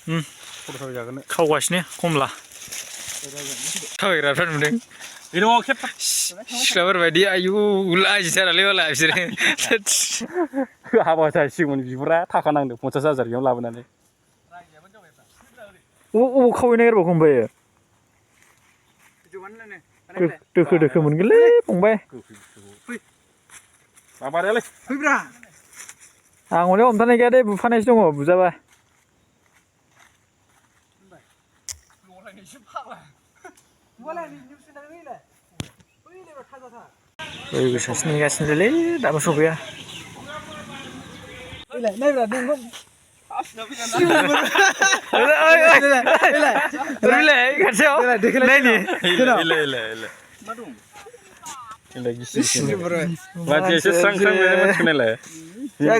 खावगासिनो खमला थाबायग्राफ्रा नुदों सिख्लाफोरबायदि आयु लाजिथारालै माला बिसोरो हाबा जासिगौमोन बिबुरा थाखा नांदों 50,000 बेयाव लाबोनानै अबाव खावै नागिरबावखो ओमफ्राय दोखो दोखो मोनगोनलै फंबाय माबायालै फैब्रा आं हले हमथानाय गैया दे बुफानायसो दङ बुजाबा सासे नेगासिनोलै दाबो सफैया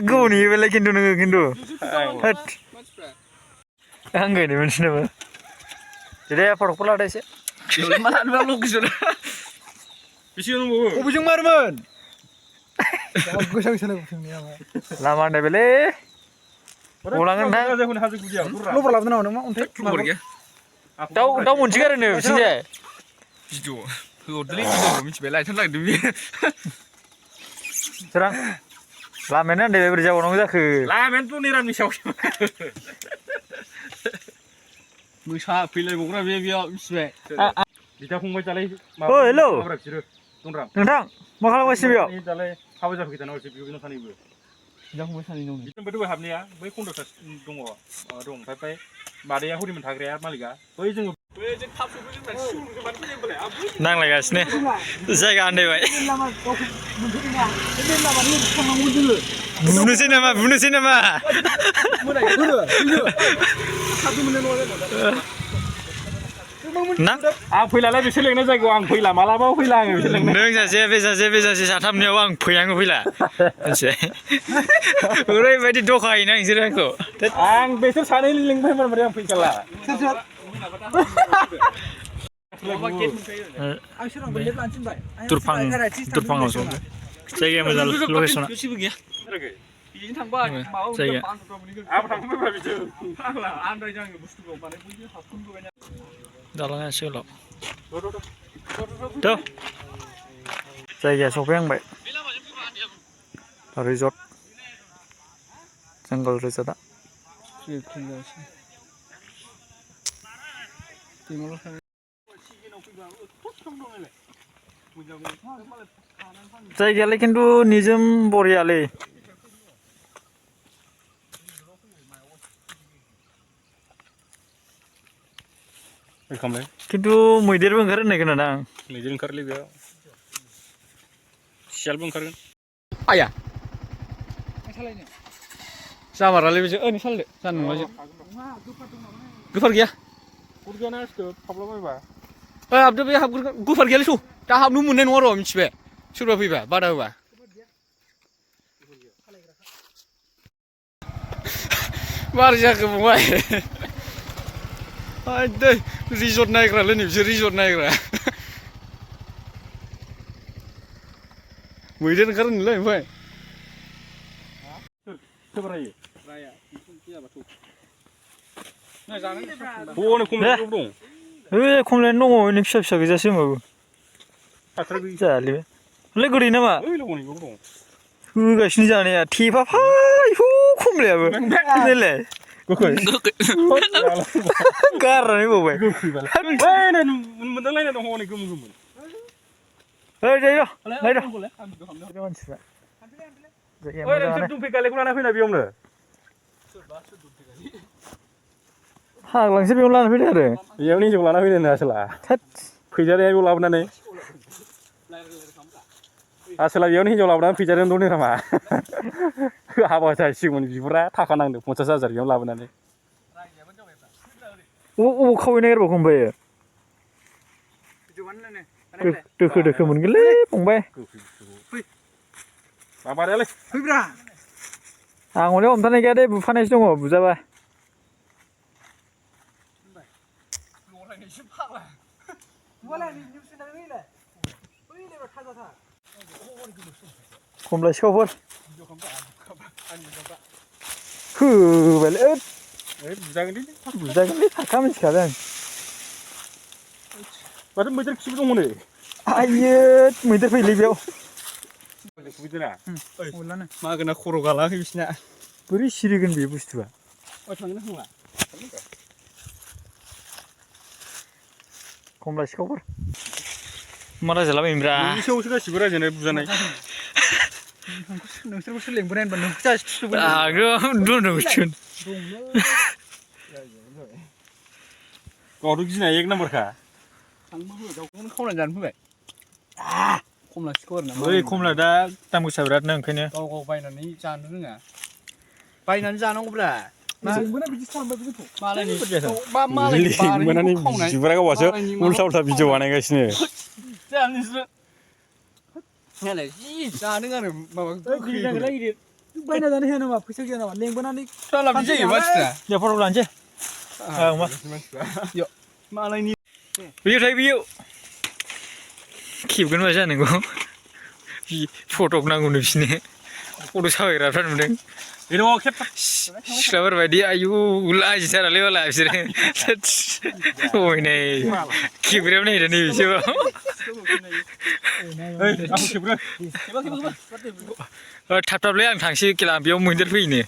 गोबावनि बेलाय खिन्थु नोङो खिन्थु आं गायनाय मोनसै नामा दे फटकखौ लादो एसे बबेजों मारोमोन लामा आन्दायबायलै गलांगोन नोंथां दाउ मोनसोगारोनो बिथिंजाय भिडिअ होहरदोलै भिडिअखौ मिथिबाय लायथ'नो नागिरदों बियो सोरां लामायानो आन्दायबाय बोरै जाबावनांगौ जाखो लामायानोथ' निरामिसाव मोसा फैलायबावग्रा बेयाव मिथिबाय बिदा फंबाय दालाय हेलौ नोंथां मा खालामगासिनो बेयाव दालाय हाबा जाफैगोन एसे बिब' सानैबो बिदा फंबाय सानै दं बिदिनो दहाय हाबनाया बै कन्ट्राक्टर दङ दं ओमफ्राय मादैया हरिमोन थाग्राया मालिका बै जोङो नांलायगासिनो जायगा आन्दायबाय बुनोसै नामा ना आं फैलालाय बिसोर लेंनाय जायगायाव आं फैला मालाबा फैला आङो बिसोर लेंनाय नों सासे बे सासे साथामनियाव आं फैयानो फैला मिथिबाय ओरैबायदि दखा होयोना नोंसोर आंखौ आं बिसोर सानै लिंबायमोन ओमफ्राय आं फैखाला दुरफाङाव ज' जायगाया मोजां लकेसना बिदिनो थांबाय जायगा आंबो थांखांबाय बिजों आन्दायदों आङो बुस्थुखौ माने बयबो हाबफुनबोबायना दालाङा एसे गोलाव थ' जायगाया सफैहांबाय रिजर्ट जंगल रिजर्टआ जायगायालाय खिन्थु निजोम बरियालै खिन्थु मैदेरबो ओंखारो होननाय खोनादों आं मैदेर ओंखारोलै बेयाव सियालबो ओंखारगोन आया जामारालै बेजों ओइ सालदो जानो नङा जों गोफार गैया हाबदो बे गोफार गैयालै सौ दा हाबनो मोननाय नङा र' मिथिबाय सोरबा फैबा बादा होबा मारै जाखो फंबाय रिजर्ट नायग्रालै नै बिसोर रिजर्ट नायग्रा मैदेर ओंखारो नोंलाय ओमफ्राय खमलायानो दङ ओरैनो फिसा फिसा गोजासो होमबाबो जायालै हले गोदै नामा होगासिनो जानाया थेफाफाय खमलायाबो नैलाय गारनानै बावबाय मोनदांलायनाय दं हनै गोमो गोमो जायो मानसिफ्रा दुमफै गालेखौ लाना फैना बेयावनो हाग्लांसो बेयावनो लाना फैदो आरो बेयावनो हिन्जाव लाना फैदो आसोला फैजानाया बेयाव लाबोनानै आसोला बेयावनो हिन्जाव लाबोनानै फैजादों दं नामा हाबा जासिगौमोन बिबुरा थाखा नांदों 50,000 बेयाव लाबोनानै अबाव खावै नागिरबावखो ओमफ्राय दोखो दोखो मोनगोनलै फंबाय माबायालै फैब्रा आं हले हमथानाय गैया दे बुफानायसो दङ बुजाबा खमला सिखावफोर होबायलै बुजागोन दे बुजागोनलै थाखा मिथिखादों माथो मैदेर खिबो दङ नै आइयो मैदेर फैलै बेयाव मैदेरा अरलानो मागोना खर' गालाखै बिसिना बोरै सिरिगोन बे बुस्थुआ थांनो थांला खमला सिखावफोर मा रायजालाबायोब्रा नोंनि सायावसो गासिबो रायजानाय बुजानाय नोंसोरखौसो लेंबोनाय होनबा नोंखौ जासि थुसोबो गावथ' गिनाय एक नाम्बारखा दाउखौनो खावनानै जानो फैबाय खमला सिखाव आरोना ओइ खमला दा दाम गोसा बिरादनो ओंखायनो गाव गाव बायनानै जानो रोङा बायनानै जानांगौब्रा लेंबोना बिदि खालामबाय बेखौ मालायनि लिंबोनानै बिबुरा गावहासो उल्था उल्था भिडिअ बानायगासिनो नालाय जि जादों आरो माबा बायना जानो होया नामा फैसा गैया नामा लेंबोनानै बिदि जायो मानसिफ्रा फटक लानोसै मालायनि बेयो थायो बेयो खेबगोन मा जानांगौ फटक नांगौनो बिसोरनो फट' साफायग्राफ्रा नुदों सिख्लाफोर बायदि आयु लाजिथारालै माला बिसोरो नै खेबग्रायाव नायदो नै बिसोर थाब थाबलै आं थांसै खेला बेयाव मैदेर फैयोनो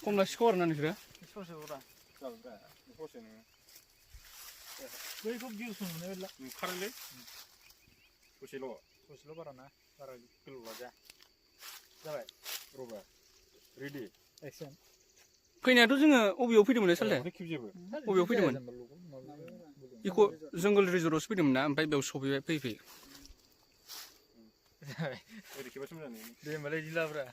खमला सिखाव आरोना नोंसोरो बैखौ गिउस मोननाय बायदिला ओंखारोलै ससेल' बारा ना बारा गोलाव लाजाया जाबाय रबा रेडि एक्सन फैनायाथ' जोङो अबेयाव फैदोंमोन सालथे खेबजेबो अबेयाव फैदोंमोन इक' जंगल रिजर्टआवसो फैदोंमोन ना ओमफ्राय बेयाव सफैबाय फैयै ओरै खेबासो मोजां दे होमबालाय बिदि लाब्रा